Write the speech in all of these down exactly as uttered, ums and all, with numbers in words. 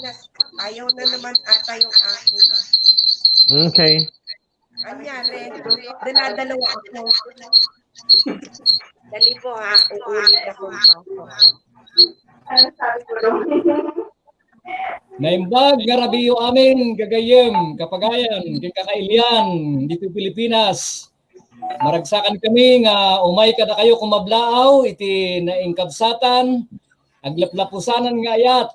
Pilipinas. Ayaw na naman ata yung ako na. Okay. Anyari, dinadalawa ako. Dali po ha, uulit ako. Naimbag nga rabiiyo amin, gagayyem, kapagayan, ken kakailian, ditoy Pilipinas. Maragsakan kami nga umay kadakayo kumablaaw iti nainkabsatan, aglaplapusanan nga ayat,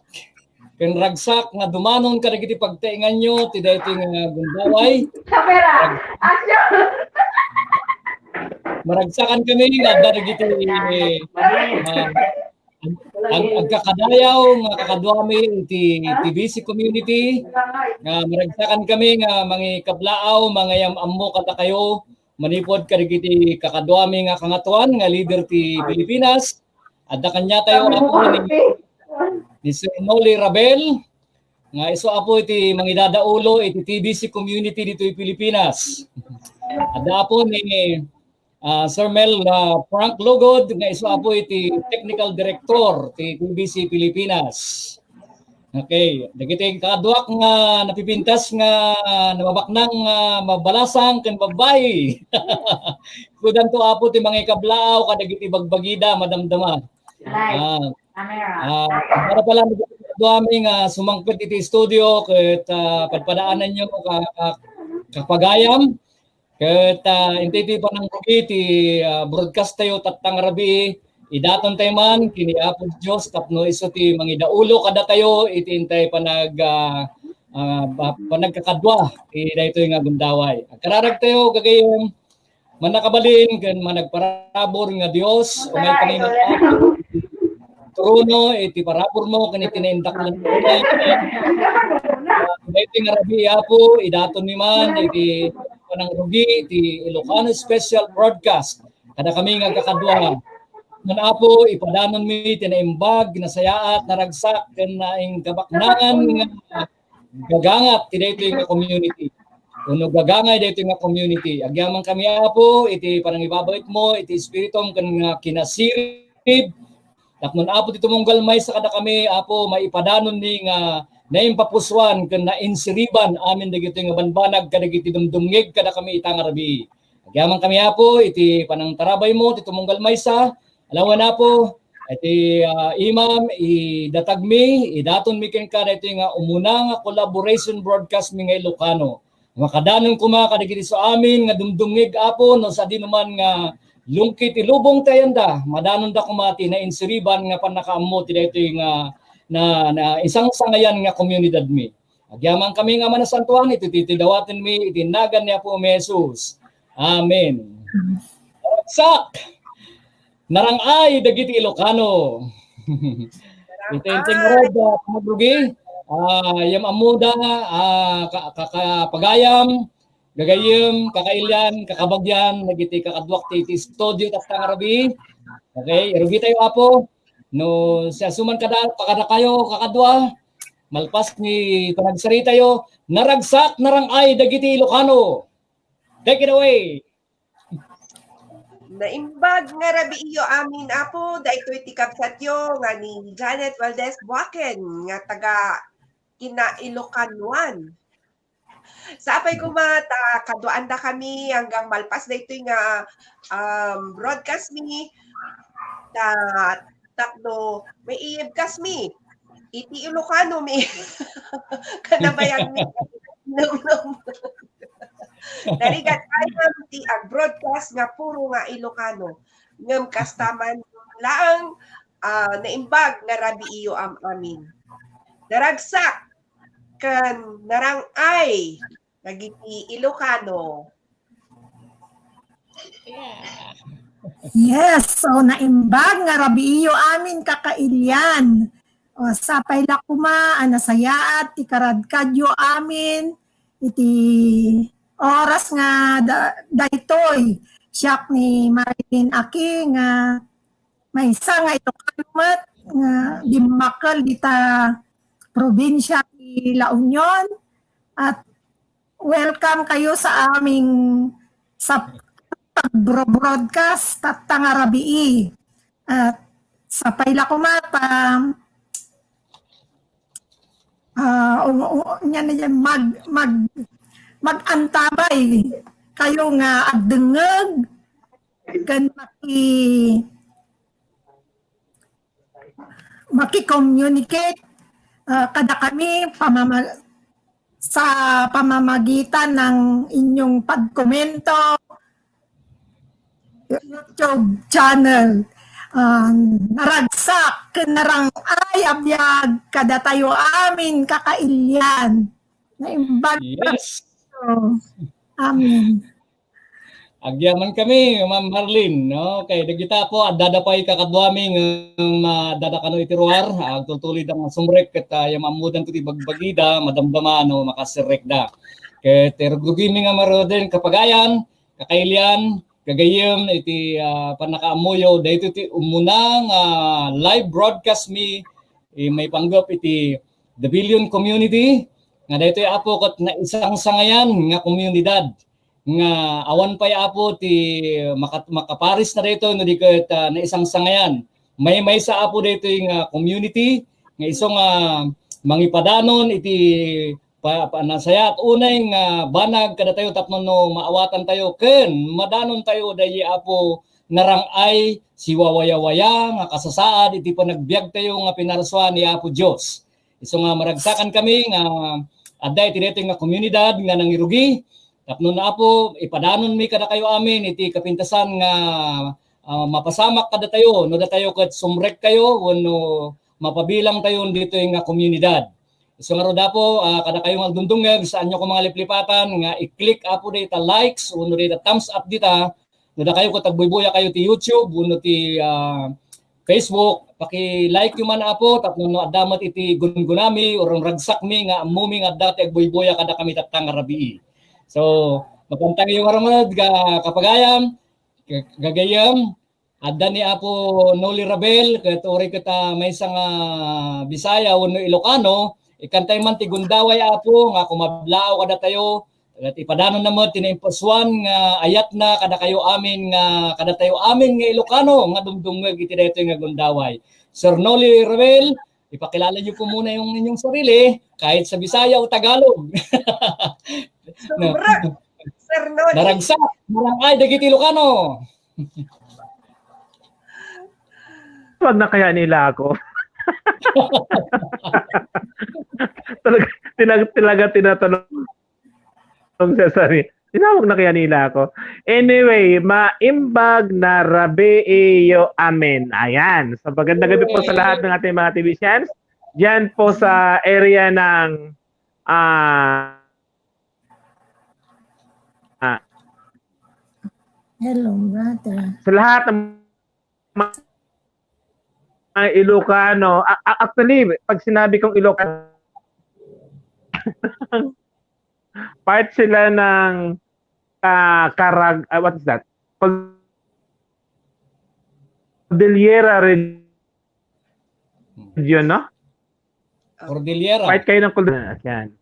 ken ragsak nga dumanon kadagiti pagtaenganyo ti daytoy nga gundaway. Kamera! Action! Maragsakan kami nga adda dagiti, ah, ag-, agkakadayaw nga kakaduami iti T B C community, nga maragsakan kami nga mangikablaaw, mangayam-ammo kadakayo manipud kadagiti kakaduami nga kangatoan nga leader ti Pilipinas. Adda kaniatayo apo ni, ni Sir Noli Rabel, nga isu apo iti mangidadaulo iti T B C community ditoy Pilipinas. Adda apo ni, ah, Sir Mel, ah, Frank Lugod, nga isu apo iti technical director ti T B C Pilipinas. Okay, dagiti kaduak nga napipintas nga namabaknang nga mabalasang ken babbai. Kudanto apo ti mangikablaaw kadagiti bagbagida, madamdama. Live. Ah, Camera. ah, para pala dagiti kaduami nga sumangpet iti studio ket, ah, padpadaananyo ka, ka, kapagayam. Ket, ah, inti ti panangrugi ti, ah, broadcast tayo tattang rabii. Idaton tayo man ken ni Apo Dios tapno isu ti mangidaulo kadatayo iti intay panag, ah, ah, pa-, panagkakadua ti daytoy nga gundaway. Agkararag tayo, gagayyem, manakabalin ken managparabur nga Dios, umay kami nga trono iti paraburmo ken iti naindaklan. Daytoy nga rabii, Apo, idaton mi man iti panangrugi ti Ilocano Special Broadcast. Kada kami nga agkakadua. Ngan, Apo, ipadanon mi ti naimbag, nasayaat, naragsak, ken naingkabaknangan nga gagangat ti daytoy nga community. Wenno gagangay daytoy nga community. Agyaman kami, Apo, iti panangibabaitmo, iti espiritum ken nga kinasirib. Tapno, Apo, ti tumunggal maysa kada kami, Apo, maipadanonmi nga naimpapusuan ken nainsiriban amin dagitoy nga banbanag kadagiti dumdumngeg kada kami ita nga rabii. Agyaman kami, Apo, iti panangtarabaymo ti tumunggal maysa. Alawen, Apo, iti, ah, imam, idatagmi, idatonmi kenka daytoy nga umuna nga collaboration broadcast mi nga Ilocano. Makadanon koma kadagiti su amin nga dumdumngeg, Apo, no sadino man nga lungkit ti lubong ti ayanda, madanonda koma ti nainsiriban nga pannakaammo ti daytoy nga na, na isangsangayan nga komunidadmi. Agyaman kami nga manasantuan iti ti dawatenmi iti nagan ni Apo mi Jesus. Amen. Sak! Narang-ay dagiti Ilocano. Iti inteng ngarud, ah, panagrugi, ah, yam-ammoda, ah, ka-, ka-, kapagayam, gagayyem, kakailian, kakabagyan, dagiti kakaduak ti, ti studio tattang rabii. Okay, irugi tayo, Apo. No, siya suman kada, kadakayo, kakadua, malpas ni panagsaritayo, naragsak, narang-ay dagiti Ilocano. Take it away. Naimbag nga rabiiyo amin, Apo, daytoy ti kabsatyo nga ni Janet Valdez Buaken nga taga Ina Ilocanuan. Sapay koma ta kaduaanda kami hanggang malpas daytoy nga, um, broadcast mi ta tapno maiyebkas mi iti Ilocano mi. Kanabayan mi. Narigat ayan ti ag-broadcast nga puro nga Ilocano. Ngem kasta man laeng, ah, naimbag nga rabiiyo am-amin. Naragsak ken narang-ay dagiti Ilocano. Yes, so naimbag nga rabiiyo amin kakailian. O, sapay la koma a nasayaat ti karadkadyo amin iti oras nga da, daytoy. Siak ni Marilyn Aki nga maysa nga Ilocano met nga dimmakkel dita probinsia ti La Union, at welcome kayo sa aming sa pag-broadcast tatta nga rabii. At sapay la koma ta, o, o, nya na yan, mag, mag, mag-antabay kayo nga agdengngeg ken maki-, maki-communicate, ah, kada kami pamama-, sa pamamagitan ng inyong pagkomento, YouTube channel. Ah, naragsak ken narang-ay a biag kadatayo amin kakailian. Naimbag Yes. Amin. Agyaman kami, Ma'am Marlene, no? Kay dagita po, adda pay kakaduami nga, ah, adda kano iti ruar, ah, agtultuloy da nga sumrek ket, ah, ya maammodan ko ti bagbagida, madamdama, no, makasirrek da. Ket, eh, rugrugimi nga maroden, kapagayan, kakailian, gagayyem, iti, ah, pannakaammoyo, daytoy ti umuna nga live broadcast mi, eh, maipanggep iti The Billion Community, nga daytoy, Apo, ket naisangsangayan nga komunidad. Nga awan pay, Apo, ti makat-, makaparis na daytoy no di ket, ah, naisangsangayan. Maymaysa, Apo, daytoy nga community nga isu nga mangipadanon iti pa-, pa-, nasayaat unay nga banag kadatayo tapno no maawatantayo ken madanontayo daydi, Apo, narang-ay siwawayawaya nga kasasaad iti panagbiagtayo nga pinarsuan ni Apo Dios. Isu nga maragsakan kami nga adda iti daytoy nga komunidad nga nangirugi, tapno, Apo, ipadanonmi kadakayo amin iti kapintasan nga, ah, mapasamak kadatayo no datayo ket sumrekkayo wenno mapabilangtayo ditoy nga komunidad. Isu ngarud, Apo, ah, kadakayo nga agdumdumngeg, saanyo ko mangaliplipatan nga i-click, Apo, dayta likes wenno dayta thumbs up dita. No dakayo ket agbuybuya kayo ti YouTube wenno ti, ah, Facebook, paki-like yo man, Apo, tapno no adda met iti gungunami o ragragsak mi nga ammomi nga adda ti agbuybuya kadakami tatta nga rabii. So, mapantangyo ngarud nga kapagayam, ga-, gagayyem, adda ni Apo Noli Rabel, ket uray ket, ah, maysa nga Bisaya wenno Ilocano, ikkantay man ti gundaway, Apo, nga kumablaaw kadatayo, ket ipadanonna met ti naimpusuan nga ayatna kadakayo amin nga, kadatayo amin nga Ilocano nga dumdumngeg iti daytoy nga gundaway. Sir Noli Rabel, ipakilala niyo po muna yung inyong sarili, kahit sa Bisaya o Tagalog. No? Sir Noli. Naragsak, narang-ay dagiti Ilocano. Wag na kaya nila ako. Talaga, tinag-, talaga tinatanong siya sa akin. Tinawag na kaya nila ako. Anyway, maimbag na rabii yo amin. Ayan. So, magandang gabi po sa lahat ng ating mga T V Shans. Diyan po sa area ng, ah, ah, Hello, brother. Sa lahat ng mga Ilocano, a-, a-, actually, pag sinabi kong Ilocano, part sila ng, ah, Karag-, ah, what is that? Cordillera region, no? Cordillera. Part kayo ng Cordillera. Yan.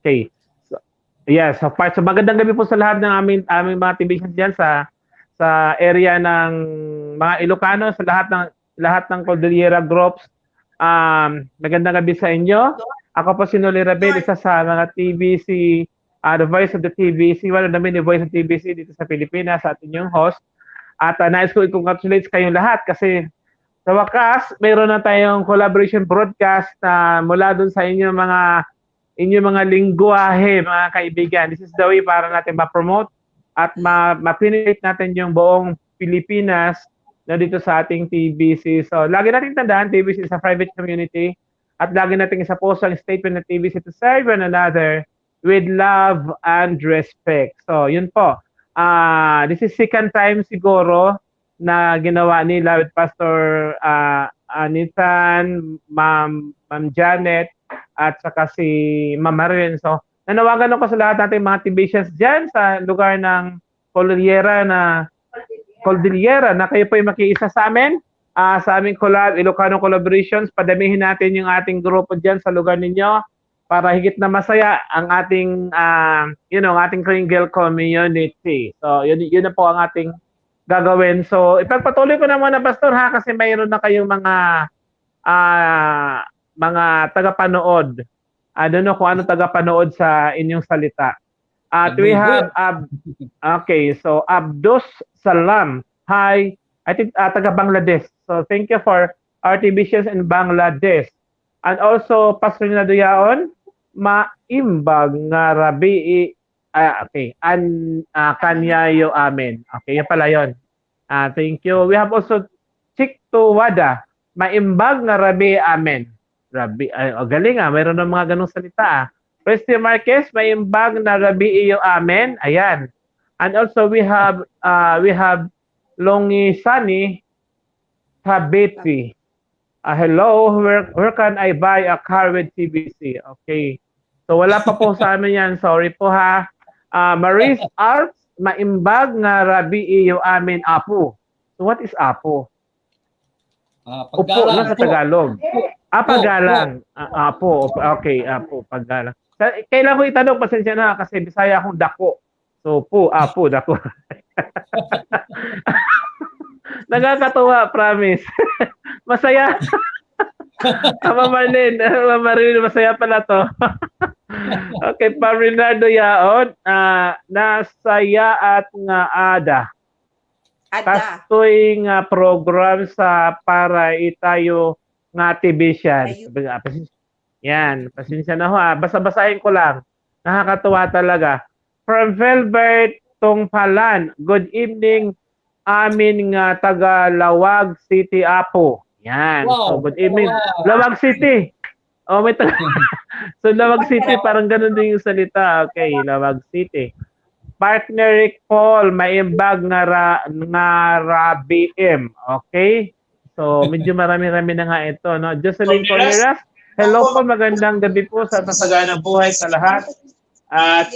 Okay. So, yeah, so part, so magandang gabi po sa lahat ng aming, aming mga T V Shans dyan sa, sa area ng mga Ilocano, sa lahat ng, lahat ng Cordillera groups. Um, magandang gabi sa inyo. Ako po si Noli Rabel, isa sa mga T V C, ah, the voice of the T V C, one of the many voice of T V C dito sa Pilipinas at inyong host. At, ah, nais ko i-congratulate kayong lahat kasi sa wakas, mayroon na tayong collaboration broadcast na mula dun sa inyong mga, inyong mga lingwahe, mga kaibigan. This is the way para natin ma-promote at ma-, ma-penetrate natin yung buong Pilipinas na dito sa ating T V C. So, lagi natin tandaan, T V C is a private community. At lagi natin isa po ang statement ng T V C to serve one another with love and respect. So, yun po. Ah, this is second time siguro na ginawa nila with Pastor, ah, ah, Nathan, Ma'am, Ma'am Janet, at saka si Ma'am Marilyn. So, nanawagan ako sa lahat nating mga T V Shans dyan sa lugar ng Cordillera na, Cordillera na kayo po ay makiisa sa amin, ah, sa aming collab, Ilocano Collaborations. Padamihin natin yung ating grupo dyan sa lugar ninyo para higit na masaya ang ating, ah, you know, ang ating Kringle community. So, yun, yun na po ang ating gagawin. So, ipagpatuloy ko na muna, Pastor, ha, kasi mayroon na kayong mga, ah, mga tagapanood. I don't know kung ano tagapanood sa inyong salita. At we have Ab- okay, so Abdus Salam. Hi. I think uh, taga Bangladesh. So thank you for our T V Cs in Bangladesh. And also Pastor Nina Duyaon, maimbag nga rabii, ah, okay. An ah, kanyayo amen. Okay, yan pala yon. Ah, thank you. We have also Chick to Wada. Maimbag nga rabii, amen. Rabi, ay, oh, galing ah. Mayroon ng mga ganong salita ah. Christy Marquez, maimbag na rabii iyo, amen. Ayan. And also we have uh, we have Longisani Tabeti. Uh, hello, where, where can I buy a car with T V C? Okay. So wala pa po sa amin yan. Sorry po ha. Uh, Maris Arts, maimbag nga rabii iyo, amen, apo. So what is apo? Ah, Upo paggalang, na sa po. Tagalog. Ah, Upo, paggalang. Ah, apo. Okay, apo, paggalang. Sa, kailan ko itanong, pasensya na kasi Bisaya akong dako. So, po, apo, dako. Nakakatuwa, promise. Masaya. Ama Marlene, Ama Marlene, masaya pala to. Okay, Pam Leonardo Yaon, ah, nasayaat nga ada. Ada. Kastoy nga program sa para itayo nga T V siya. Ayo. Sabi nga, pasensya, yan, pasensya na ho ah. Basta basahin ko lang. Nakakatuwa talaga. From Velvet Tongpalan, good evening, amin nga taga Lawag City, Apo. Yan. Wow. So, good evening. Wow. Lawag City. Oh, may taga. So, Lawag City, parang ganun din yung salita. Okay, Lawag City. Partner Rick Paul, maimbag nga ra, nga rabii. Okay? So, medyo marami-rami na nga ito, no? Jocelyn Coleras, hello po, magandang gabi po sa masagana buhay sa lahat. At,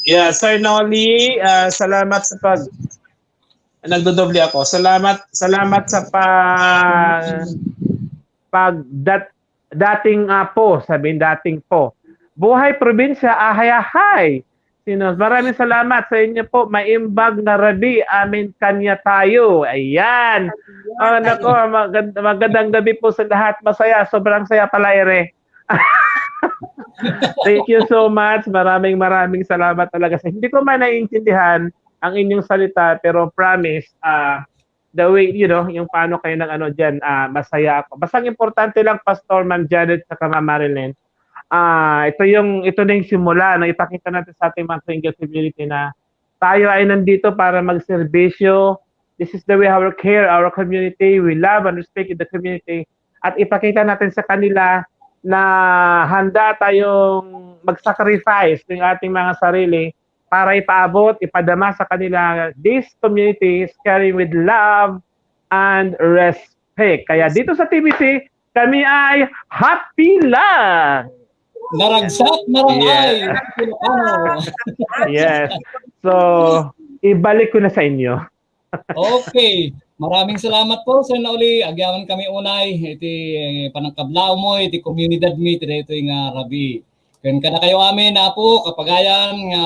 yeah, Sir Nolly, ah, salamat sa pag, nagdodoble ako. Salamat, salamat sa pa, pag, dat, dating, ah, po, sabihin dating po. Buhay probinsya, ahay, ahay. Sino? Maraming salamat sa inyo po. Maimbag nga rabii, amin kanya tayo. Ayan. Oh, nako, magand-, magandang gabi po sa lahat. Masaya, sobrang saya pala, ere. Thank you so much. Maraming, maraming salamat talaga. Sa, hindi ko man naiintindihan ang inyong salita, pero promise, ah, the way, you know, yung paano kayo nag-ano diyan, ah, masaya ako. Basta ang importante lang, Pastor, Ma'am Janet, saka Ma'am Marilyn, ah, ito yung, ito na yung simula, no? Ipakita natin sa ating mga Kringle community na tayo ay nandito para magserbisyo. This is the way how we care our community. We love and respect the community. At ipakita natin sa kanila na handa tayong mag-sacrifice ng ating mga sarili para ipaabot, ipadama sa kanila. This community is caring with love and respect. Kaya dito sa T V C, kami ay happy lang. Naragsak, narangay. Yeah. Ilocano. Yes. So, ibalik ko na sa inyo. Okay. Maraming salamat po, Sir Nolly. Agyaman kami unay iti, eh, panangkablaawmo iti komunidadmi iti daytoy nga rabii. Ken kadakayo amin, Apo, kapagayan nga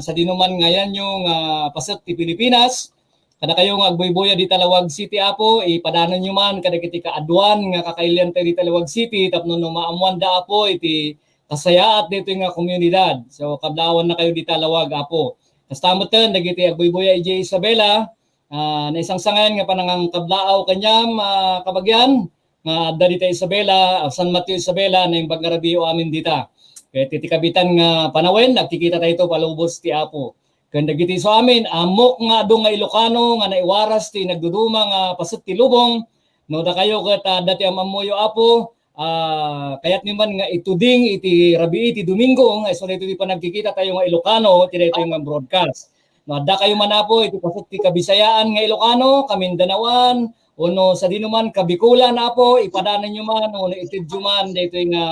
sadinoman nga ayanyo nga paset ti Pilipinas, kadakayo nga agbuybuya dita Lawag City, Apo, ipadanonyo man kadagiti kaaduan nga kakailiantayo dita Lawag City tapno no maammoanda, Apo, iti kasayaat daytoy nga komunidad. So, kablaawanna kayo dita Lawag, Apo. Kasta metten dagiti agbuybuya idiay Isabela, ah, naisangsangayan nga panangkablaaw kaniam, ah, kabagian, nga adda dita Isabela, ah, San Mateo Isabela, naimbag nga rabii amin dita. Ket iti kabitan nga panawen, nagkikita tayo palubos ti Apo. Ken dagiti isu amin, ammok nga adu nga Ilocano nga naiwaras ti nagduduma nga paset ti lubong, no dakayo ket, ah, adda ti am-ammoyo, Apo, ah, kayatmi man nga ituding iti rabii ti Domingo, nga isu daytoy ti panagkikita tayo nga Ilocano, ti daytoy nga broadcast. No, adda kayo man, Apo, iti paset ti Kabisayaan nga Ilocano, Kamindanaoan, wenno sadinoman Kabikolan, Apo, ipadanonyo man, wenno itedyo man daytoy nga,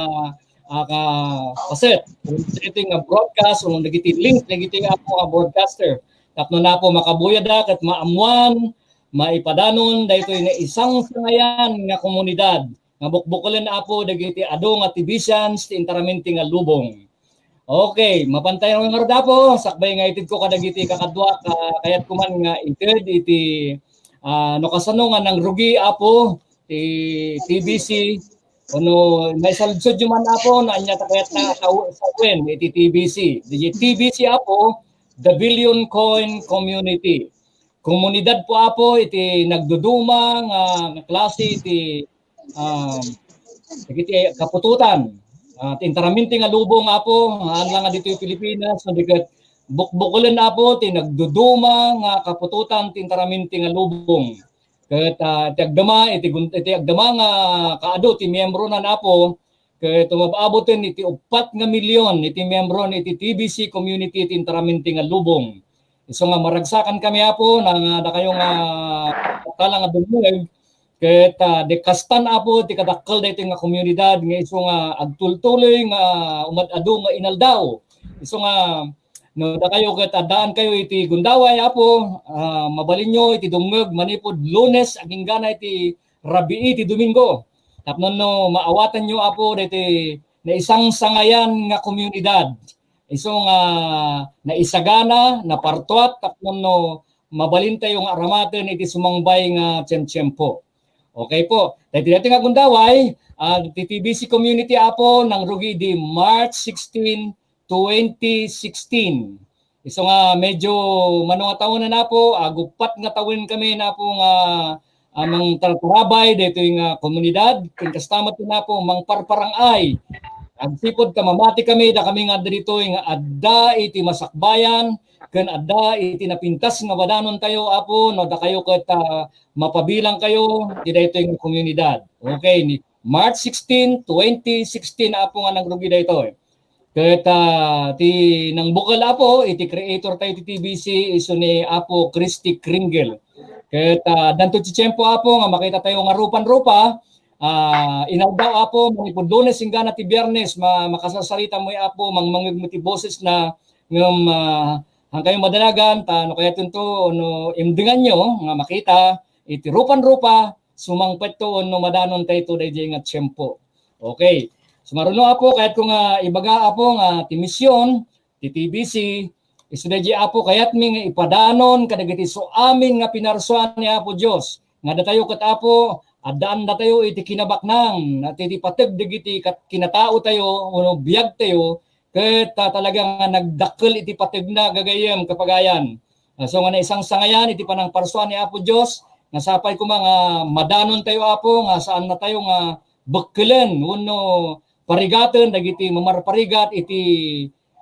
ah, ka-, paset. Daytoy nga broadcast, wenno dagiti link, dagiti, Apo, nga broadcaster. Tapno, Apo, makabuyada ket maammoan, maipadanon, daytoy nga isangsangayan nga komunidad. Nga bukbukolen, Apo, dagiti adu nga T V sians ti intaramenti nga lubong. Okay, mapan tayo ngarud, Apo, sakbay nga itedko kadagiti kakaduak, ah, kayatko man nga ited iti, ah, no kasano nga nangrugi, Apo, ti T V C, Ono, maisaludsodyo man, Apo, no ania ta kayat nga saw-, sawen iti T B C. Di T B C, Apo, the Billion Coin Community. Komunidad po, Apo, iti nagduduma nga klase iti, ah, dagiti kaputotan. Ah, ti intaraminti nga lubong, Apo, haan la nga ditoy Pilipinas, no di ket bukbukelen, Apo, ti nagduduma nga kaputotan ti intaraminti nga lubong. Ket, ah, ti agdama, iti gun-, iti agdama nga kaadu ti miyembro na, Apo, ket umab-aboten iti uppat nga milyon iti miyembro iti T B C community iti intaraminti nga lubong. Isu nga maragsakan kami, Apo, na nga dakayo nga tala nga dumngeg, ket, ah, di kastan, Apo, ti kadakkel daytoy nga komunidad nga isu nga agtultuloy nga umad-adu nga inaldaw. Isu nga no dakayo ket addaan kayo iti gundaway, Apo, ah, mabalinyo iti dumngeg manipud Lunes agingga na iti rabii ti Domingo. Tapno no maawatanyo, Apo, daytoy naisangsangayan nga komunidad. Isu nga naisagana, napartuat, tapno no mabalintayo nga aramaten iti sumangbay nga tiemtiempo. Okay po. Daytoy, daytoy nga gundaway, ah, ti T B C community, Apo, nangrugi idi March sixteen, twenty sixteen. Isu nga medyo mano nga tawen na, Apo, aguppat nga tawen kami na, Apo, nga, ah, mangtartarabay daytoy nga komunidad. Ken kasta met na, Apo, mangparparang-ay. Agsipud ta mamati kami, dakami nga adda ditoy nga adda iti masakbayan, ken adda iti napintas nga badanontayo, Apo, no dakayo ket, ah, mapabilang kayo ti daytoy nga komunidad. Okay, ni March sixteen, twenty sixteen, Apo, nga nangrugi daytoy. Ket, ah, ti nangbukel, Apo, iti creator tayo ti T B C, isu ni Apo Christy Kringle. Ket, ah, addanto ti tiempo, Apo, nga makita tayo nga rupan-rupa, ah, inaldaw, Apo, manipud Lunes inggana ti Biyernes, ma-, makasarsarita mo, Apo, mangmangeg mo ti boses na, ngem, ah, han kayo madanagan, ta no kayatonto, no imdenganyo nga makita, iti rupan-rupa, sumangpetto wenno madanon tayo daydiay nga tiempo. Okay. Sumaruno, Apo, kayatko nga ibaga, Apo, nga ti mision ti T B C, isu daydiay, Apo, kayatmi nga ipadanon kadagiti su amin nga pinarsuan ni Apo Dios. Nga datayo ket, Apo, addaan datayo iti kinabaknang, iti pateg dagiti kat-, kinatao tayo, wenno biag tayo, ket, ah, talaga nga nagdakkel iti pategna gagayyem, kapagayan. Ah, so nga naisangsangayan iti panangparsuan ni Apo Dios, nga sapay koma nga madanon tayo, Apo, nga saan na tayo nga bekkelen wenno parigaten dagiti mamarparigat iti,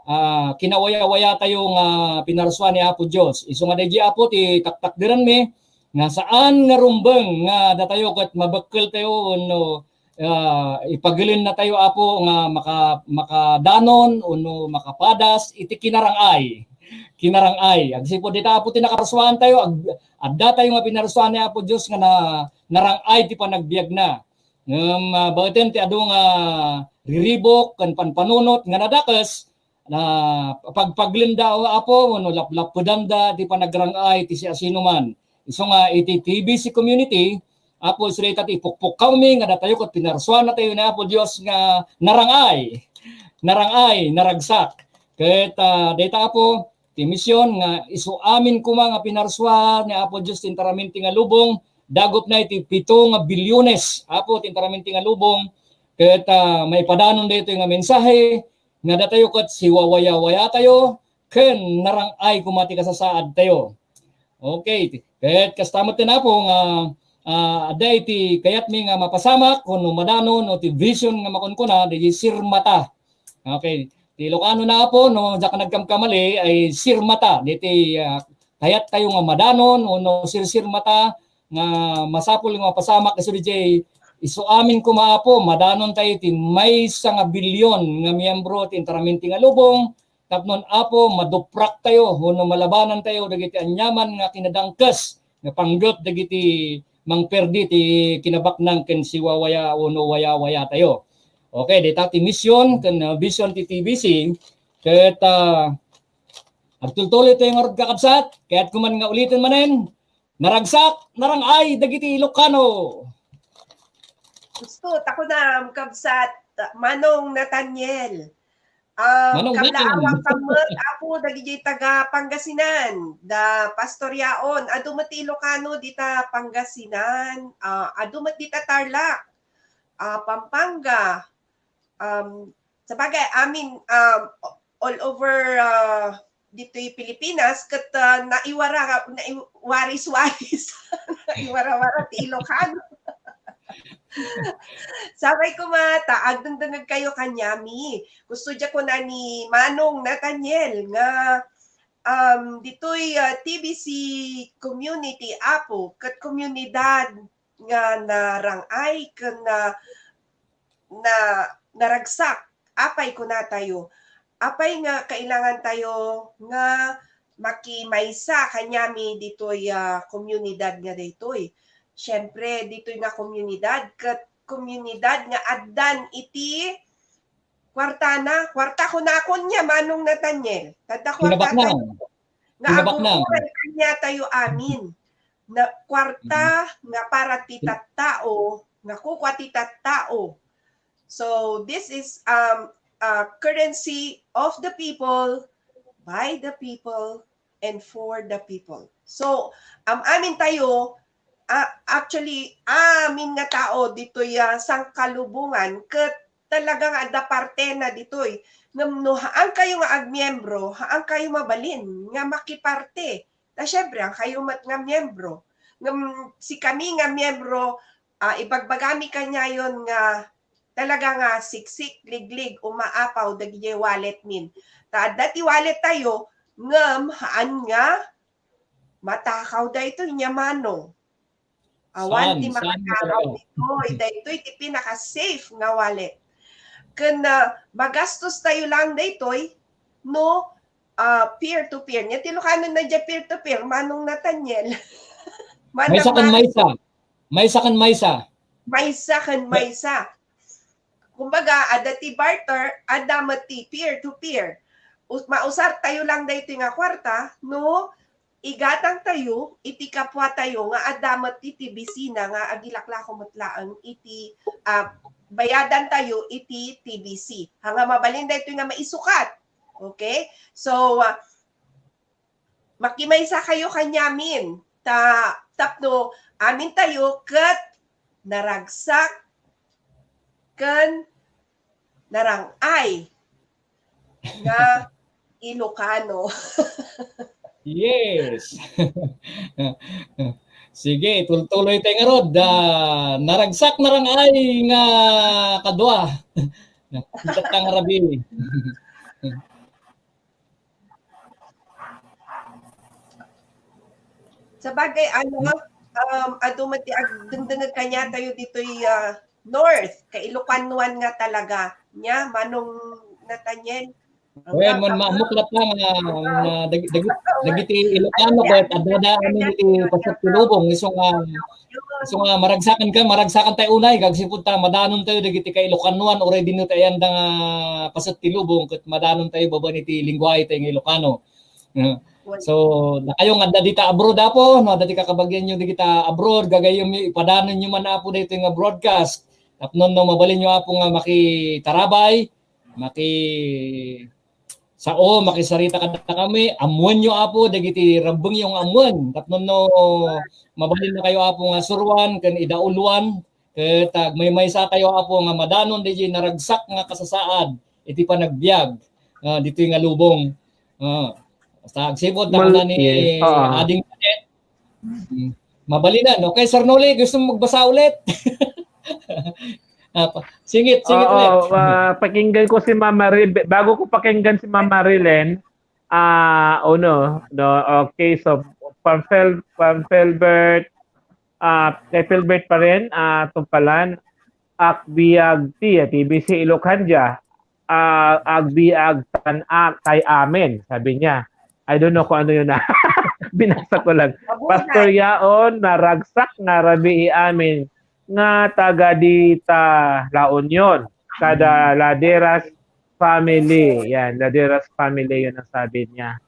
ah, kinawayawaya tayo nga pinarsuan ni Apo Dios. Isu nga daydi, Apo, ti taktakderanmi nga saan nga rumbeng nga datayo ket mabekkel tayo wenno ah, ipagelen na tayo, Apo, nga maka-, makadanon wenno makapadas iti kinarang-ay. Kinarang-ay. Agsipud dita, Apo, ti nakaparsuan tayo, ag-, adda tayo nga pinarsuan ni Apo Dios nga na-, narang-ay ti panagbiagna. Ngem, ah, baeten ti adu nga riribuk ken panpanunot nga nadakes, na pagpaglenda, Apo, wenno laplapedanda ti panagrang-ay ti siasinoman. Isu nga iti T B C community, Apo, isu dayta ti ipukpukkawmi nga datayo ket pinarsuanna tayo ni Apo Dios nga narang-ay, narang-ay, naragsak. Ket, ah, dayta, Apo, ti mision nga isu amin koma nga pinarsuan ni Apo Dios ti intaraminti nga lubong, dagupna iti pito nga bilyones, Apo, ti intaraminti nga lubong. Ket, ah, maipadanon daytoy nga mensahe, nga datayo ket siwawayawayatayo ken narang-ay koma ti kasasaadtayo. Okay, ti-, ket kasta met ti napo nga, ah, adda iti kayatmi nga mapasamak wenno madanon no ti vision nga makunkuna, daydi sirmata. Okay, ti Ilocano na, Apo, no, diak nagkamkamali, ay sirmata. Daydi, ah, kayattayo nga madanon wenno sirsirmata nga masapul nga mapasamak isu daydi isu amin koma, Apo, madanon tayo iti maysa nga bilyon nga miyembro ti intaraminti nga lubong, tapno, Apo, maduprak tayo wenno malabanan tayo dagiti aniaman nga kinadangkes nga panggep dagiti mangperdi ti kinabaknang ken siwawaya wenno wayawaya tayo. Okay, dayta ti mission ken, uh, vision ti T B C. Ket, uh, agtultuloy tayo ngarud, kakabsat. Kayat ko man nga uliten manen, naragsak, narang-ay dagiti Ilocano. Gusto, ta kunam, kabsat, Manong Nathaniel. Um, Manong kablaawak Nathan. Ka met, Apo, dagiti taga Pangasinan, da Pastor Yaon. Adu met ti Ilocano dita Pangasinan, ah, adu met dita Tarlac. ah, Pampanga, um, sabagay, amin, um, all over, ah, ditoy Pilipinas, ket, ah, naiwara-, naiwaris-waris, naiwara-wara ti Ilocano. Sabay koma, ta agdengdengngeg kayo kaniami. Gusto dia kuna ni Manong Nathaniel nga, um, ditoy, ah, T B C community, Apo, ket komunidad nga narang-ay ken na, na, naragsak. Apay kunatayo? Apay nga kailangan tayo nga makimaysa kaniami ditoy, ah, komunidad nga daytoy? Siempre, ditoy nga komunidad, ket komunidad nga addan iti kuartana, kuarta kunakon niya, Manong Nathaniel. Tadda kuarta Kinabaknang. Tayo. Nga Kinabaknang. Aguray kaniatayo amin. Na kuarta nga para ti tattao, nga kukua ti tattao. So, this is, um, a currency of the people, by the people, and for the people. So, am-amin tayo, ah, actually, amin nga tao ditoy, ah, sangkalubongan, ket talaga nga adda partena ditoy. Ngem no haan kayo nga agmiembro, haan kayo mabalin nga makiparte. Ta siempre, haan kayo met nga miembro. Ngem sikami nga miembro, ah, ibagbagami kaniayon nga talaga nga siksik, liglig, umaapaw dagidiay wallet min. Ta adda ti wallet tayo, ngem haan nga matakaw daytoy nia, Manong. Awan Saan? Ti Saan makatakaw talaga? Ditoy. Daytoy ti pinaka-safe nga wallet. Ken, ah, magastos tayo lang daytoy no, ah, peer to peer. Nia ti Ilocano na dia peer to peer, Manong Nathaniel. Manang Maysa ken Mari. Maysa. Maysa ken maysa. Maysa ken May- maysa. Kumbaga, adda ti barter, adda met ti peer to peer. Us-, mausar tayo lang daytoy nga kuarta no igatang tayo iti kapua tayo nga adda met ti T B C na nga agilaklako met laeng iti, ah, bayadan tayo iti T B C. Ha nga mabalin daytoy nga maisukat. Okay? So, ah, makimaysa kayo kaniamin. Ta-, tapno amin tayo ket naragsak ken narang-ay nga Ilocano. Yes. Sige, tultuloy tayo ngarud. Ah, naragsak, narang-ay nga kadua. Kita nga rabii. Sabagay, ano, um, adu met ti agdengdengngeg kaniatayo ditoy, ah, North, kailokanoan nga talaga. Nia, Manong Nathaniel? Well, man, maamok latta nga, nga dag-, dag-, dagiti Ilocano ket adda amin iti paset ti lubong, isu nga, isu nga maragsakan ka, maragsakan tayo unay, gagsipud ta, madanon tayo dagiti kailokanoan, uray dinno tayo anda nga paset ti lubong, ket madanon tayo babaen iti lingguahe tayo nga Ilocano. Ah, so, dakayo nga adda dita abroad, Apo, no, adda ti kakabagianyo dagita abroad, gagayyemyo, ipadanonyo man, Apo, daytoy nga broadcast. Tapno no mabalinyo, Apo, nga makitarabay, maki-, sao, makisarita kadakami, ammoenyo, Apo, dagiti rabbengyo nga ammoen. Tapno no mabalin na kayo, Apo, nga suruan, ken idauluan, ket agmaymaysa kayo, Apo, nga madanon daydi naragsak nga kasasaad iti panagbiag, ah, ditoy nga lubong. Ah, basta agsipud ta Mal-, kuna ni yes, oo. Ading Janet. Mm. Mabalinan. Okay, Sir Noli, gusto mo magbasa ulit? Ah, pa-, singit, singit Oo, ulit. Ah, pakinggan ko si Mama Ril-, bago ko pakinggan si Mama Rilen, ah, oh, no, no, okay, so, from Phil-, from Philbert, ah, kay Philbert pa rin, ah, Tumpalan, Akbiag ti, ah, T B C Ilocandia, ah, agbiag tan a-, tay amin, sabi niya. I don't know kung ano yun, ah. Binasa ko lang. Mabuhay. Pastor Yaon, naragsak nga rabii amin nga taga dita La Union, kada Laderas family. Yan, Laderas family, yun ang sabi niya.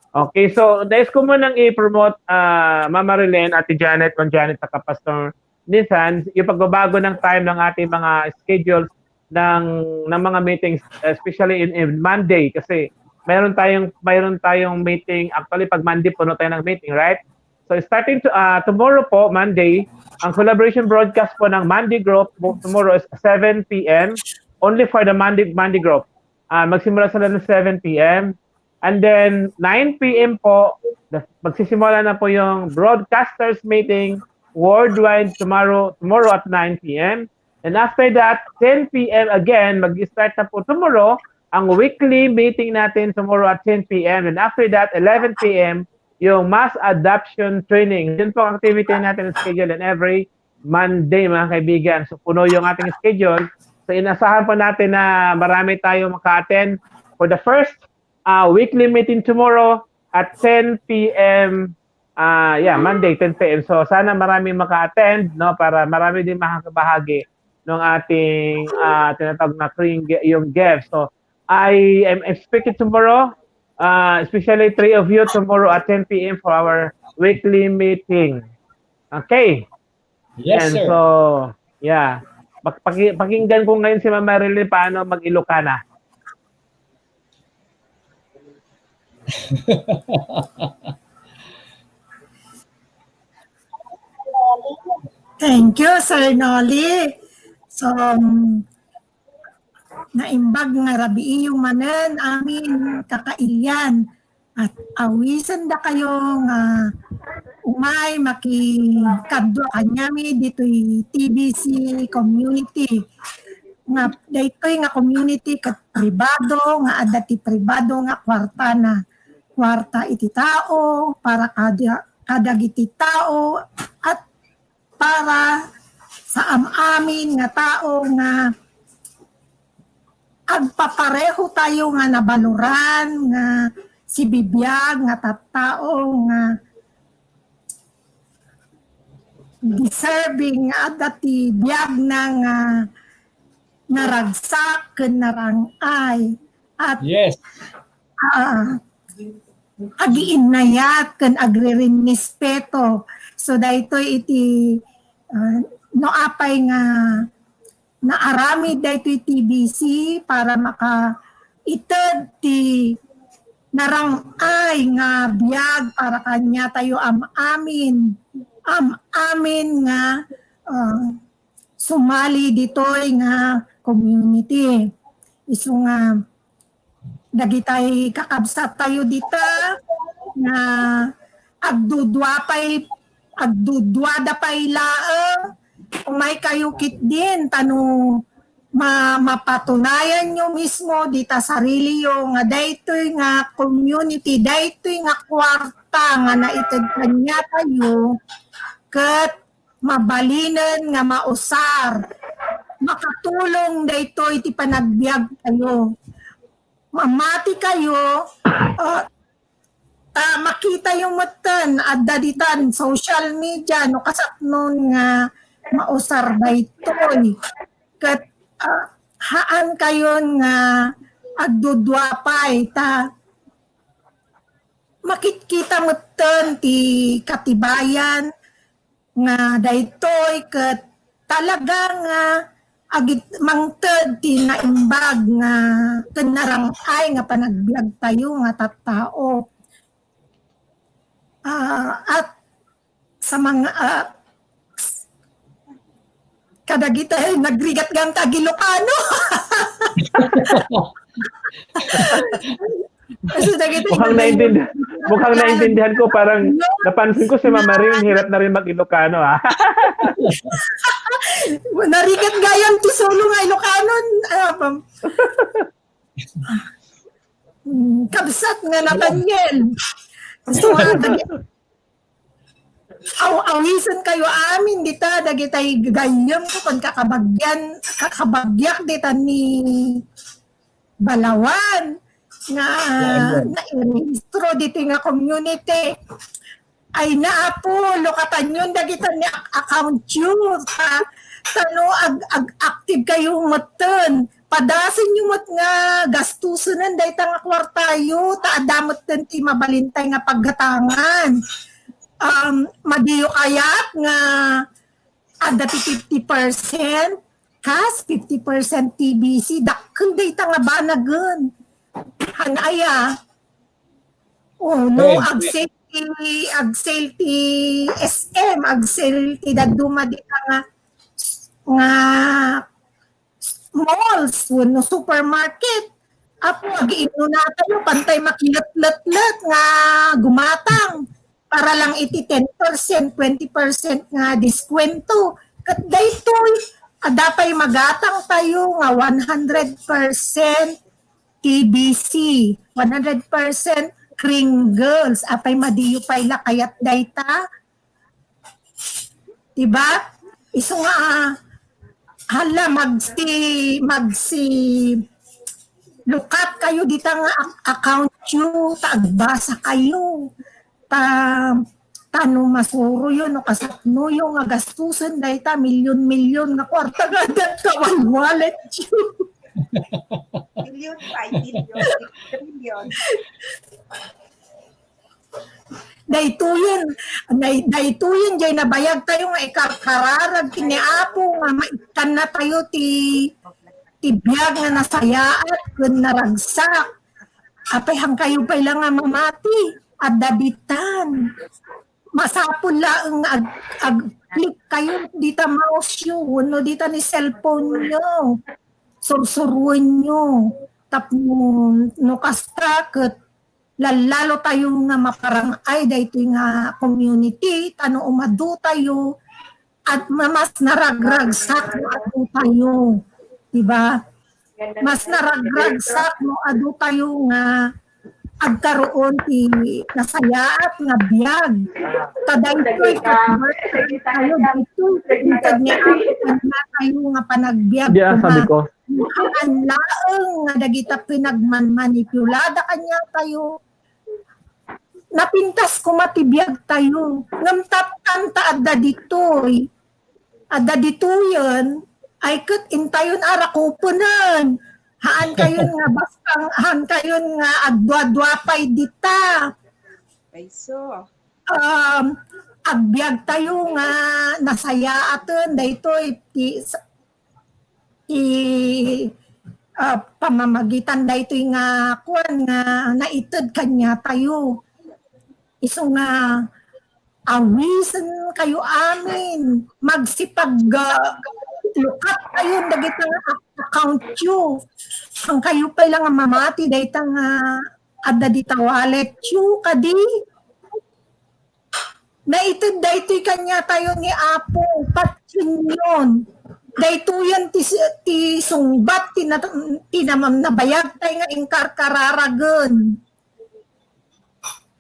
Okay, so nais ko munang i-promote, ah, Mama Rilen, Ate Janet, Ma'am Janet, saka Pastor Nisan, yung pagbabago ng time ng ating mga schedules ng, ng mga meetings, especially in, in Monday, kasi mayroon tayong, mayroon tayong meeting. Actually, pag Monday, puno tayo ng meeting, right? So starting to, ah, tomorrow po, Monday, ang collaboration broadcast po ng Monday Group po, tomorrow is seven p m, only for the Monday, Monday Group. Ah, magsimula sila ng seven p m. And then nine p m po, the, magsisimula na po yung broadcasters meeting worldwide tomorrow, tomorrow at nine p m. And after that, ten p m again, mag-start na po tomorrow ang weekly meeting natin tomorrow at ten p m. And after that, eleven p m, yung mass adoption training. Yun po ang activity natin schedule in every Monday, mga kaibigan. So, puno yung ating schedule. So, inasahan po natin na marami tayo maka-attend for the first, uh, weekly meeting tomorrow at ten p m. Uh, yeah, Monday, ten p m. So, sana marami maka-attend, no, para marami din makakabahagi ng ating, uh, tinatawag na green, yung gift. So, I am expected tomorrow, uh, especially three of you tomorrow at ten p m for our weekly meeting. Okay. Yes, And sir. So, yeah. Paki-, pakinggan ko ngayon si Ma'am Marilyn paano mag-Ilocana. Thank you, Sir Nolly. So, um, naimbag nga rabii manen amin kakailian. At awisen dakayo nga umay makikadua kaniami ditoy T B C community. Nga daytoy nga community ket pribado, nga adda ti pribado nga kuartana. Kuarta iti tao, para kada, kadagiti tao, at para sa am-amin nga tao nga agpapareho tayo nga nabaloran, nga sibibiag, nga tattao, nga deserving nga adda ti biagna nga naragsak ken narang-ay. At Yes. ah, agiinnayat ken agririnnispeto. So daytoy iti, ah, no apay nga naaramid daytoy T B C para makaited ti narang-ay nga biag para kaniatayo am-amin, am-amin nga, ah, sumali ditoy nga community. Isu nga dagitay kakabsat tayo dita nga agdudua pay, agduduada pay laeng, umay kayo ketdin ta no ma-, mapatunayan yo mismo dita sarili yo nga daytoy nga community, daytoy nga kuarta nga naited kaniatayo, ket mabalinen nga mausar. Makatulong daytoy ti panagbiag tayo. Mamati kayo, ah, ta makita yo metten, adda ditan social media, no kasaknon nga mausar daytoy. Ket, ah, haan kayon nga agdudua pay, ta makitkita metten ti katibayan nga daytoy ket talaga nga agit-, mangted ti naimbag nga ken narang-ay nga panagbiag tayo nga tattao. Ah, at sa mga, ah, kadagitay nagrigat gayam ta ag-Ilokano. Kasi dagiti Mukhang naintindihan, mukhang naintindihan ko, parang napansin ko si Ma'am Marilyn, hirap na rin mag-Ilocano, ah. Narigat gayam ti sulo nga Ilocano. Ah, pam-, Mm, kabsat nga Nathaniel. So, ah, dagi-, aw-, awisen kayo amin dita, dagitay gayyem ko, ken kakabagyan, kakabagyak dita ni Balawan nga nairehistro ditoy nga community. Ay na, Apo, lukatanyon dagita ni ak-, account yo. Ta, ta no ag-, ag-, active kayo metten. Padasenyo met nga gastusen dayta nga kuartayo. Ta adda metten ti mabalintay nga paggatangan. Um, madiyo kayat nga adda ti fifty percent cash, fifty percent T B C, dakkel dayta nga banagen. Han aya? Oh, no, ag-save ti ag-sale ti S M, ag-sale ti dadduma dita nga, nga malls wenno supermarket. Apo, agiimnonatayo, pantay makiletletlet nga gumatang para lang iti ten percent, twenty percent nga diskwento. Ket daytoy, adda pay magatangtayo nga one hundred percent T B C, one hundred percent Kringles. Apay, madiyo pay la kayat dayta? Diba? Isu nga, ah, hala, magsi-, magsi-, look up kayo dita nga ak-, account yo, ta agbasa kayo. Ta, ta no masuroyo, no kasapnoyo nga gastusen dayta, milyon-milyon nga kwarta nga adda ka wallet yo. Million, five million, trillion. Daytoyen, day-, daytoyen jay nabayagtayo nga ikarkararag ken ni Apo nga maikkannatayo ti, ti biag nga nasayaat ken naragsak. Apay, hankayo pay la nga mamati, adda ditan. Masapul laeng nga ag-, ag-click kayo dita mouse yo wenno dita ni cellphone yo. Sursuroenyo. Tapno no kasta, ket lallalo tayo nga maparang-ay daytoy nga community, ta no umadu tayo, at ma-, mas naragragsak no adu tayo, di ba? Mas naragragsak no adu tayo nga agkaroon ti nasayaat nga biag. Ta daytoy, tayo daytoy, inted ni Apo kaniatayo nga panagbiag. Diyan, sabi ko. Haan laeng nga dagita pinagmanmanipulada kaniatayo. Napintas koma ti biagtayo. Ngem taptan ta adda ditoy. Adda ditoyen, ay ket intayon a rakupenen. Haan kayon nga bastang, haan kayon nga agduadua pay dita. Ay, so. Um, agbiagtayo nga nasayaaten daytoy ti, ti, ah, pamamagitan daytoy nga kuan nga naited kaniatayo. Isu nga awisen kayo amin, magsipag, ah, look up kayo dagiti nga account yo. Hankayo pay la nga mamati dayta nga adda dita wallet yo, kadi? Naited daytoy kaniatayo ni Apo, patienyon. Daytoyen ti, ti sungbat ti na-, ti namam-, nabayagtay nga inkarkararagen.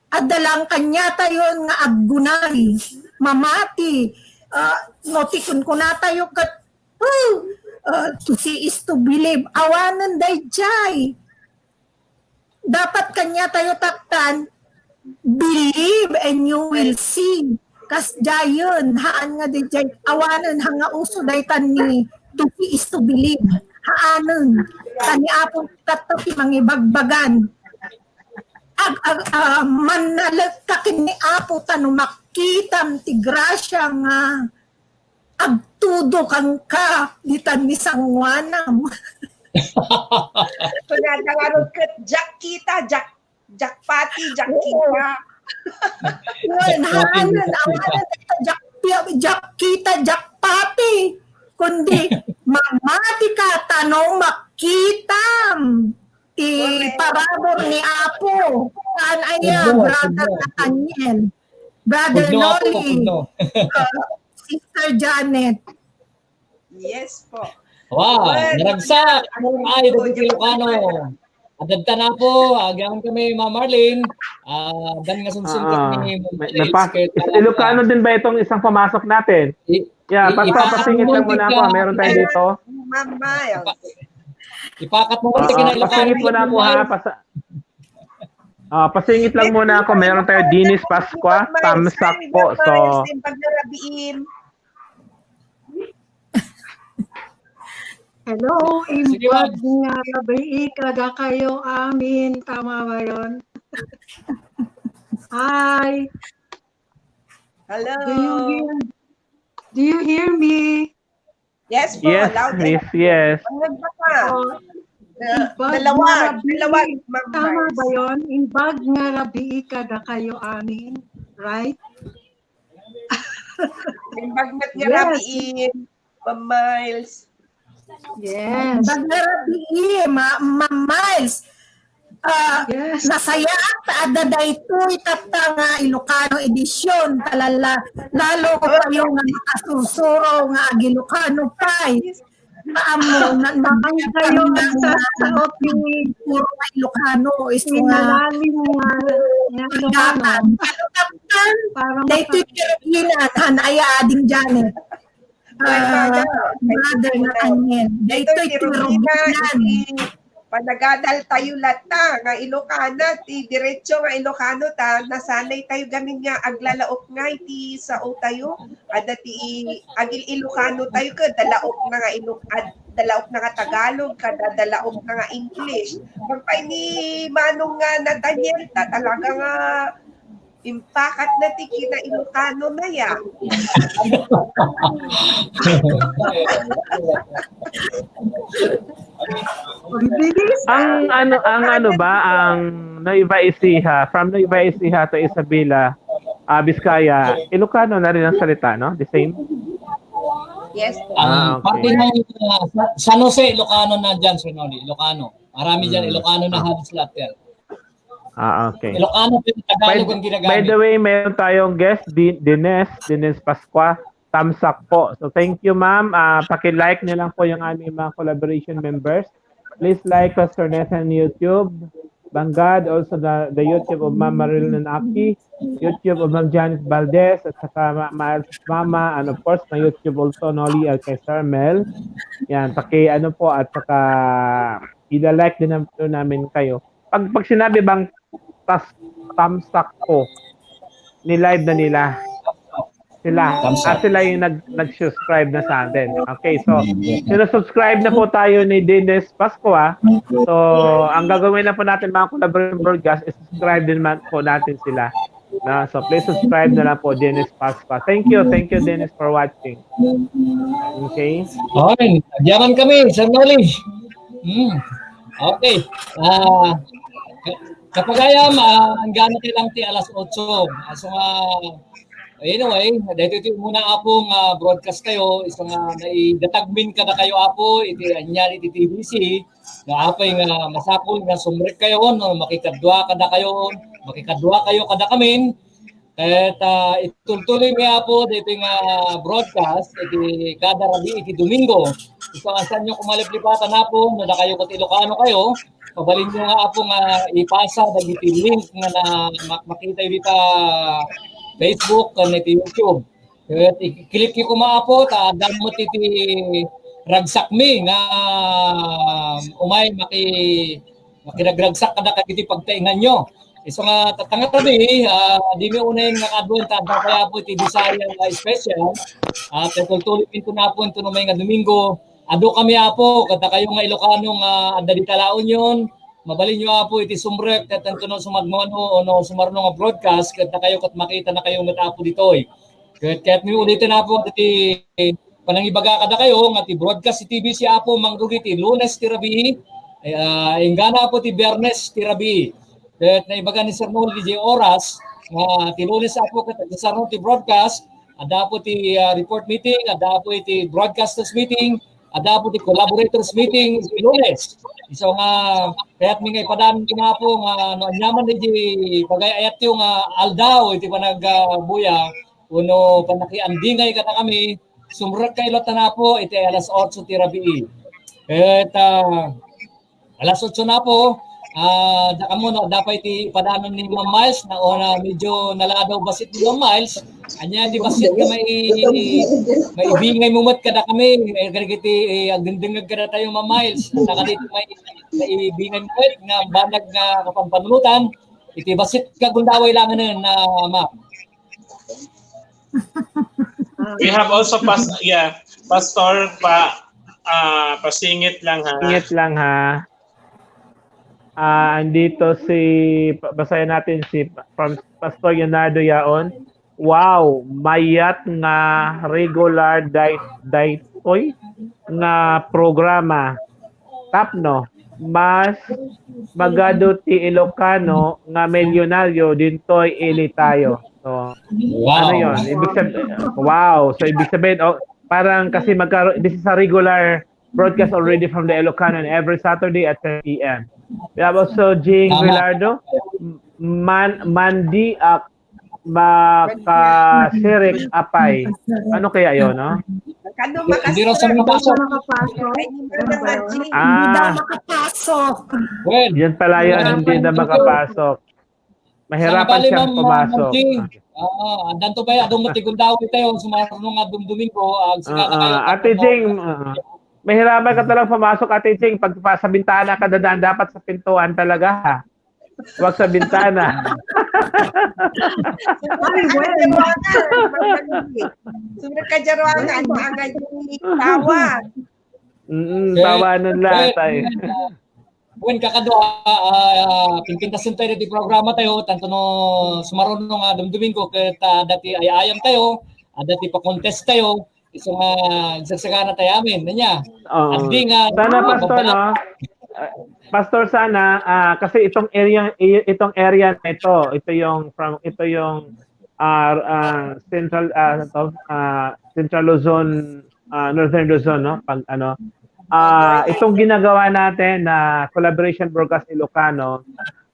Adda lang kaniatayon nga aggunay, mamati, ah, no ti kunkunatayo ket, "Oh, ah, to see is to believe." Awanen daydiay. Dapat kaniatayo taptan, "Believe and you will see." Kasdiayen, haan nga daydiay, awanen ha nga uso dayta ni "to see is to believe." Haanen. Kaniapo tatta ti mangibagbagan. Ag-, ag-, ah, mannalekka ken ni Apo ta no makkitam ti grasia nga agtudo kenka ditan ni sangoanam. Kunada ngarud ket, "Diak kita, diak, diak pati, diak kita." Wen, haanen, awanen dayta diak pi-, diak kita, diak pati. Kundi, mamati ka ta no makkitam ti parabur ni Apo. Saan aya, Brother Nathaniel? Brother Noli? Uh, Sister Janet? Yes po. Wow, naragsak. Ay, dagiti Ilocano. Adda ta na po, agyamankami, Ma'am Marlene. Ah, dan nga sumsum ni Ma'am Marlene. Ilocano din ba itong isang pamasok natin? Yeah, pastor, pasingit lang muna ako. Meron tayo dito. Ma'am Miles. Ipakat mo kasi kina Ilocano. Pasingit muna ako, ha. Pasa-, ah, pasingit lang muna ako. Meron tayo, Dennis Pascua, thumbs up po. So, Hello, imbag nga rabii kadakayo amin. Tama ba yun? Hi. Hello. Do you hear, do you hear me? Yes po, yes, loud and clear. Yes. Ang nagbasa. Oh. Imbag nga rabii. Tama ba yun? Imbag nga rabii kadakayo amin, right? Imbag met nga rabii, Ma'am Miles. Yes. Imbag nga rabii, Ma-, Ma'am Miles. Ah, yes. Nasayaat ta adda daytoy tatta nga Ilocano edition, talala, lalo ko kayo nga makasursuro nga ag-Ilocano pay. Kaammo, na, na, kayo nagsasaot ni puro nga Ilocano, iso nga malalim nga, nga Ilocano. Ano, taptan? Daytoy Carolina, han aya ading Janet. Ay, ah, Father, Father Nathaniel. Daytoy Carolina, Carolina. Panagadal tayo latta nga Ilocana, ti diretso nga Ilocano ta, nasanay tayo gamin nga aglalaok nga iti sao tayo. Adda ti agil-Ilocano tayo, kada laok na nga Ilo-, ad-, dalaok na nga Tagalog, kada dalaok na nga English. Pagpay ni Manong nga Nathaniel ta, talaga nga impakat na ti kina-Ilocano na ya. Ang ano, ang ano ba, ang Nueva Ecija, from Nueva Ecija to Isabela, ah, Vizcaya, Ilocano na rin ang salita, no? The same? Yes. Ang parte ng, ah, Sa-, San Jose, Ilocano na dyan, Sir Noli. Ilocano. Marami dyan, Ilocano na halos lahat yan. Ah, okay. Ilocano din, Tagalog ang ginagamit. By the way, meron tayong guest, Di-, Dines, Dines Pascua. Thumbs up po. So, thank you, ma'am. Ah, paki-like niyo lang po yung aming mga collaboration members. Please like Pastor Nathan YouTube, Bangad, also the, the YouTube of Ma'am Marilyn Aki, YouTube of Ma'am Janet Valdez, at saka Ma-, Miles Mama, and of course, my YouTube also, Noli Alcaizar Mel. Yan, paki-, ano po, at saka ila-like din po namin kayo. Pag, pag sinabi bang tas-, thumbs up po, ni-live na nila. Sila. Thumbs up. Ah, sila yung nag-, nag-subscribe na sa atin. Okay, so, sinusubscribe na po tayo ni Dennis Pascua. So, ang gagawin na po natin, mga collaborative broadcast, is subscribe din man po natin sila. Na, so, please subscribe na lang po, Dennis Pascua. Thank you, thank you, Dennis, for watching. Okay? Okay, nagyaman kami, Sir Noli. Hmm. Okay. Ah, ka-, kapagayam, ah, ang gamit lang ti alas otso. Ah, so nga, anyway, dito ito muna, Apo, nga broadcast kayo, isu nga naidatagmin kada kayo, Apo, iti anyari iti T V C, nga apay nga masapul nga sumrek kayo, no, makikadua kada kayo, makikadua kayo kada kamin, Ket, ah, itultuloy mi, Apo, daytoy nga broadcast iti kada rabii iti Domingo. Isu a saanyo koma liplipatan, Apo, no dakayo ket Ilocano kayo, mabalinyo nga, Apo, nga ipasa dagiti link nga na, ma-, makita iti Facebook ken iti YouTube. Ket i-click yo koma, Apo, ta adda met iti ragsakmi nga umay maki-, makiragragsak kada kadagiti pagtainganyo. Isu nga tatta nga rabii, ah, dimi unayen nga kaduan ta adda pay, Apo, iti Bisaya nga special. Ah, ket tultuloy minto, Apo, inton umay nga Domingo. Adu kami, Apo, kadakayo nga Ilocano nga adda dita La Union. Mabalinyo, Apo, iti sumrek, ket inton no sumagmano o no sumarno nga broadcast, kadakayo ket makitanakayo met, Apo, ditoy. Ket, ket mi uliten, Apo, iti panangibaga kadakayo nga ti broadcast ti T V C, Apo, mangrugi ti Lunes ti rabii, eh, ah, inggana, Apo, ti Biyernes ti rabii. Ket naibaga ni Sir Noli diay oras nga ti Lunes, Apo, ket agsasarno ti broadcast, adda, Apo, ti, ah, report meeting, adda, Apo, iti broadcasters meeting, adda, Apo, ti collaborators meeting iti Lunes. Isu nga kayatmi nga ipadan koma, Apo, nga no aniaman diay pagay-ayatyo nga aldaw iti panagbuya, wenno pannakiandingay kadakami, sumrekkayo latta, Apo, iti alas otso ti rabii. Ket, ah, alas otso na, Apo, ah, dakayo no, adda pay ti padanon ni Ma'am Miles, na, o na medyo naladaw bassit ni Ma'am Miles. Ania ti bassit nga mai-, maibingaymo met kadakami, eh, kadagiti, eh, agdengdengngeg kadatayo, Ma'am Miles. Saka dito mai-, maibingaymo met nga banag nga kapanpanunotan, iti bassit nga gundaway langen na, Ma'am. We have also pas-, yeah, Pastor, pa, ah, pasingit lang, ha. Singit lang, ha. Ah, andito si, pa-, basahin natin si pa-, from Pastor Leonardo yaon. Wow, mayat nga regular day-, daytoy nga programa. Tapno. mas magadu ti Ilocano nga milyonaryo dintoy ili tayo. So, ano yon? Ibig sabihin, wow. So, ibig sabihin, oh, parang kasi magkaroon, this is a regular broadcast already from the Ilocano every Saturday at ten p m. We have also Jing Villardo, Man, Mandi, ah, Makasirik Apay. Ano kaya yon, no? Kano Hindi raw sa makasarap? Makapasok. Hindi daw makapasok. Well, yan pala yun, hindi na makapasok. Mahirapan siyang pumasok. Ah, andan to ba, adong matigundaw tayo, sumarunong nga dumdumingo, ang sigana kayo. Ate Jing, mahirapan ka talagang pumasok, Ate Jing, pag sa bintana ka dadaan, dapat sa pintuan talaga, ha? Huwag sa bintana. Ay, well. Sumir ka jarwana, ang bagay yung tawa. Mm, tawanan lang tayo. Wen, kakadua, ah, pinpintasen tayo diti programa tayo, tanto no sumaruno nga dumdumingo ket, ah, dati ay-ayam tayo, ah, dati pa-contest tayo, isu nga agsagsagana tayo amin, anya? Oo. Agdi nga, sana, Pastor, no? Ah, Pastor, sana, ah, kasi itong area, i-, itong area na ito, ito yung from, ito yung, ah, ah, central, ah, ano to? Ah, Central Luzon, ah, Northern Luzon, no? Pag ano, ah, itong ginagawa natin na Collaboration Broadcast Ilocano,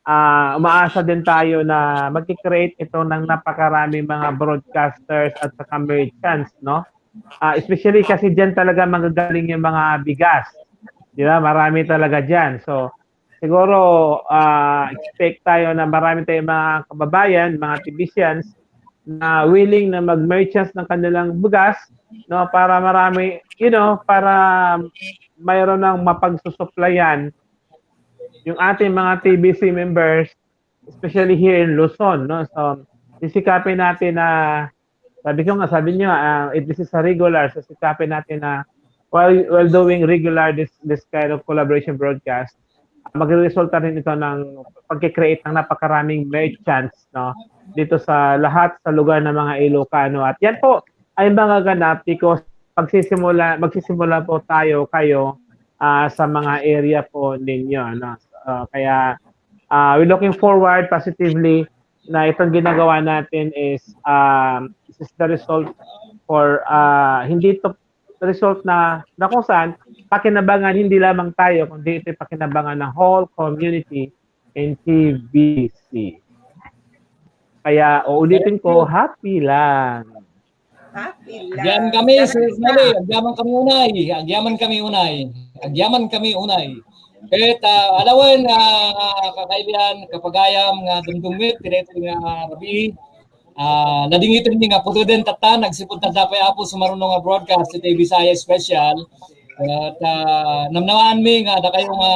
ah, umaasa din tayo na magki-create ito ng napakaraming mga broadcasters at saka merchants, no? Ah, especially kasi diyan talaga magagaling yung mga bigas. Di ba? Marami talaga diyan. So, siguro, ah, expect tayo na marami tayong mga kababayan, mga T B Cans na willing na mag-merchants ng kanilang bugas, no, para marami, you know, para mayroon ng mapagsusuplayan yung ating mga T B C members, especially here in Luzon, no? So, sisikapin natin na, sabi ko nga, sabi niyo, ah, if this is a regular, so sisikapin natin na while, while doing regular this, this kind of collaboration broadcast, ah, magreresulta rin ito ng pagkikreate ng napakaraming merchants, no? Dito sa lahat sa lugar ng mga Ilocano. At yan po ay mga ganap because pagsisimula, magsisimula po tayo, kayo, ah, sa mga area po ninyo, no? Ah, kaya, ah, we're looking forward positively na itong ginagawa natin is, um, this is the result for, ah, hindi ito result na, na kung saan pakinabangan hindi lamang tayo, kundi ito'y pakinabangan ng whole community in T B C. Kaya uulitin ko, happy lang. Happy lang. Agyaman kami, Sir Mali. Agyaman kami unay. Agyaman kami unay. Agyaman kami unay. Ket, ah, alawen, ah, kakaibigan, kapagayam nga dumdumngeg, ti daytoy nga rabii, ah, nadingiten mi nga putuden tatta, nagsipud tatta pay Apo sumaruno nga broadcast iti Bisaya Special. Ket, ah, namnamaanmi nga dakayo nga,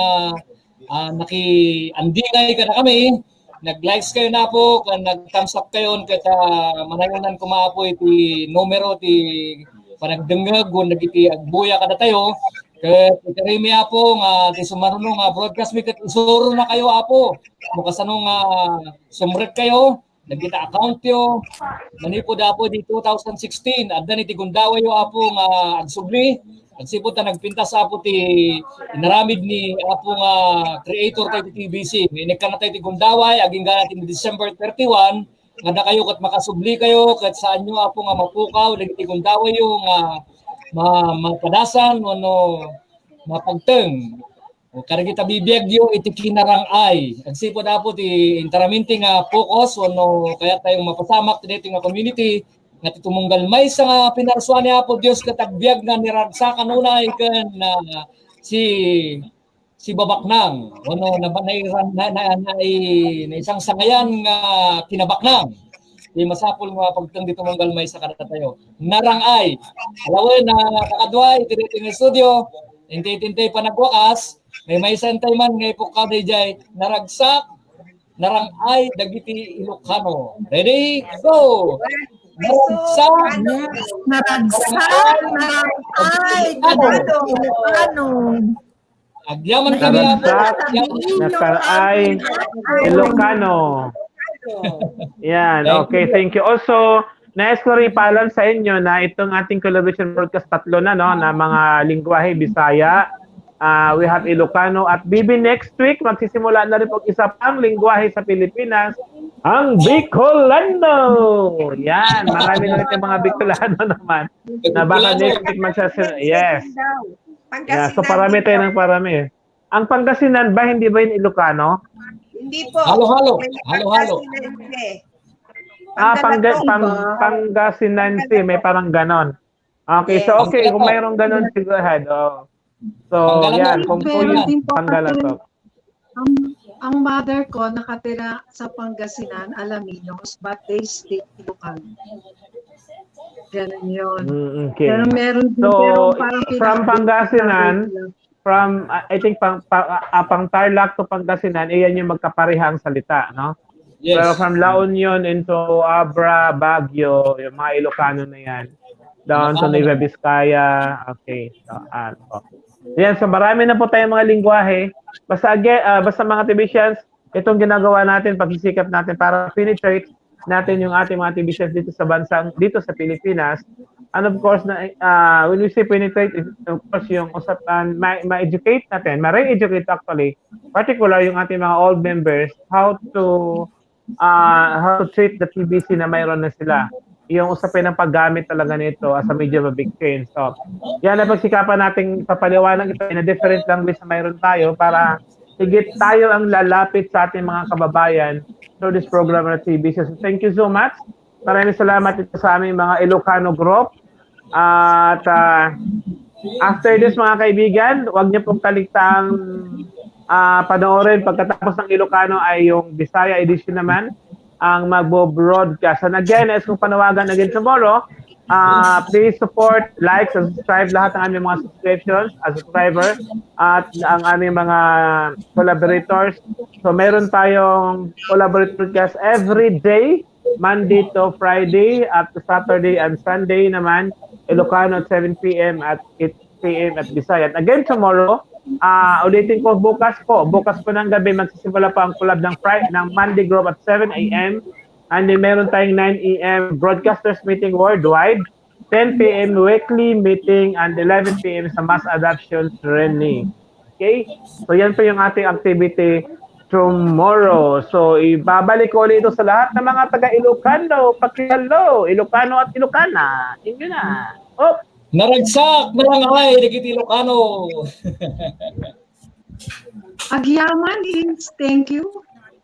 ah, nakiandingay kadakami, nag-likes kayo na po, kan nag-thumbs up kayo, ket, ah, manayonan koma po iti numero ti panagdengngeg, wen dagiti agbuya kadatayo. Ket ikarimi Apo nga ti sumaruno nga broadcast mi ket isuro na kayo Apo. No kasano nga sumrek kayo, dagiti account yo, manipud Apo di two thousand sixteen, addan iti gundaway yo Apo nga agsubli. Agsipud ta nagpintas Apo ti inaramid ni Apo nga creator tayo ti T B C. Nga inikkan na tayo ti gundaway, agingga na ti December thirty-one, nga dakayo ket makasubli kayo, ket saanyo Apo nga mapukaw dagiti gundaway yo nga ma-, mapadasan wenno mapagteng. O kadagita bibiagyo iti kinarang-ay. Agsipud Apo ti interaminti nga focus wenno kayat tayong mapasamak ti daytoy nga community nga ti tumunggal maysa nga pinarsuan ni Apo Dios ket agbiag nga niragsakan unay ken, ah, si, si babaknang wenno na, na, na, na, na, naisangsangayan nga kinabaknang. Di masapul nga pagteng di tumunggal maysa kadatayo. Narang-ay. Alawen na kakadua iti daytoy nga studio, intay-intay panagwakas, may maysa intay man nga ipukkaw dayjay, naragsak, narang-ay dagiti Ilocano. Ready? Go! Naragsak! Naragsak! Narang-ay! Dagiti Ilocano! Agyaman kami, Apo. Naragsak, narang-ay, Ilocano. Yan, okay, thank you. Also, nais ko rin ipaalam sa inyo na itong ating collaboration broadcast, tatlo na, no, na mga lingwahe, Bisaya, Ah, we have Ilocano at B B next week, magsisimula na rin po ang isa pang lingwahe sa Pilipinas, ang Bicolano. Yan, marami na rin mga Bicolano naman. Na baka next week magsasina-, yes. Daw. Yeah, so Pangasinan parami din tayo daw. ng parami. Ang Pangasinan ba, hindi ba yun Ilocano? Hindi po. Halo-halo. May Halo-halo. Pangasinan eh. Ah, Pangga, Pangalatok. pang, Pangasinan si, may parang ganon. Okay, so Yes. okay, kung Pangalatok. mayroong ganon, sigurado. So, Pangalatok. yan, kung po Meron yun, din po, Pangalatok. Ang, ang mother ko nakatira sa Pangasinan, Alaminos, but they speak Ilocano. Ganun yun. Mm, okay. Pero meron din, So, pero parang from Pangasinan, from, uh, I think, pang, pa, uh, pang Tarlac to Pangasinan, iyan yung magkapareha ang salita, no? Yes. Pero from La Union into Abra, Baguio, yung mga Ilocano na yan. Down to Ilocano. Nueva Vizcaya. Okay. So, ah, po. Yan, so marami na po tayong mga lingwahe. Basta again, ah, basta mga T V Sians, itong ginagawa natin, pagsisikap natin para penetrate natin yung ating mga T V Sians dito sa bansang, dito sa Pilipinas. And of course, na, ah, when we say penetrate, is, of course, yung usapan, ma- ma-educate natin, ma-re-educate actually, particular yung ating mga old members, how to ah, how to treat the T B C na mayroon na sila. Yung usapin ng paggamit talaga nito as a medium of exchange. So, yan ang pagsikapan nating papaliwanag ito in a different language na mayroon tayo para higit tayo ang lalapit sa ating mga kababayan through this program na T B C. So, thank you so much. Maraming salamat dito sa aming mga Ilocano group. At ah, after this, mga kaibigan, huwag niyo pong kaligtaang ah, panoorin pagkatapos ng Ilocano ay yung Bisaya edition naman ang magbo-broadcast. And again, as kong panawagan again tomorrow, ah, please support, like, and subscribe lahat ng aming mga subscriptions, ah, subscriber, at ang aming mga collaborators. So, meron tayong collaborator broadcast every day, Monday to Friday, at Saturday and Sunday naman, Ilocano at seven p.m. at eight p.m. at Bisaya. At again, tomorrow, ah, ulitin ko, bukas po, bukas po ng gabi, magsisimula po ang collab ng Friday, ng Monday group at seven a.m. And then meron tayong nine a.m. broadcasters meeting worldwide, ten p.m. weekly meeting, and eleven p.m. sa mass adoption training. Okay? So yan po yung ating activity tomorrow. So ibabalik ko ulit ito sa lahat ng mga taga Ilocano, pakilalo, Ilocano at Ilocana. Inyo na. Oh, Naragsak na lang ay dagiti Ilocano. Agyaman is thank you.